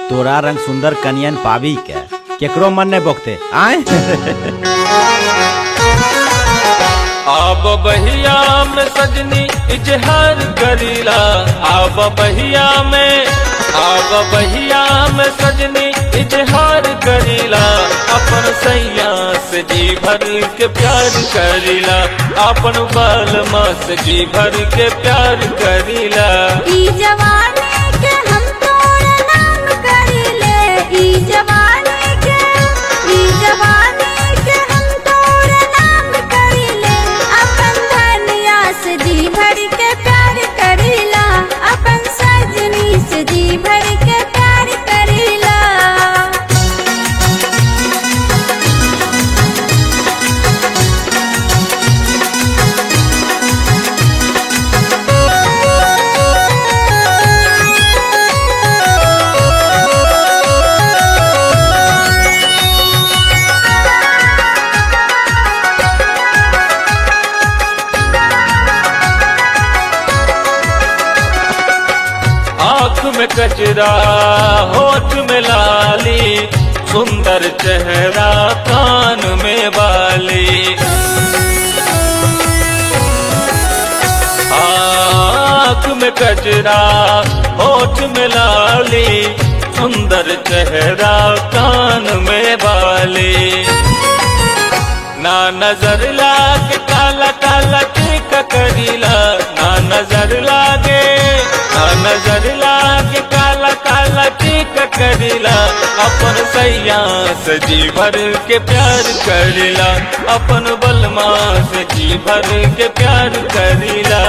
तोरा रंग सुंदर कनियन पाबी के केकरो मन नहीं बोकते आए। आब बहिया में सजनी इजहार करीला, आब बहिया में, आब बहिया में सजनी इजहार करीला, अपन सैया से जी भर के प्यार करीला, अपन बाल से जी भर के प्यार करीला। ई जवानी के हम तोर नाम करीले, ई जवानी के, ई जवानी के हम तोर नाम करीले, अपन धनिया से जी भर के प्यार करीला, अपन सजनी से जी भर के प्यार करीला। आँख में कजरा होठ में लाली, सुंदर चेहरा कान में बाली। आँख में कजरा होठ में लाली, सुंदर चेहरा कान में बाली। ना नजर लागे काला काला टीका करीला, ना नजर लागे, ना नजर लागे काला काला टीका करीला, अपन सैया से जी भर के प्यार करीला, अपन बलमा से जी भर के प्यार करीला।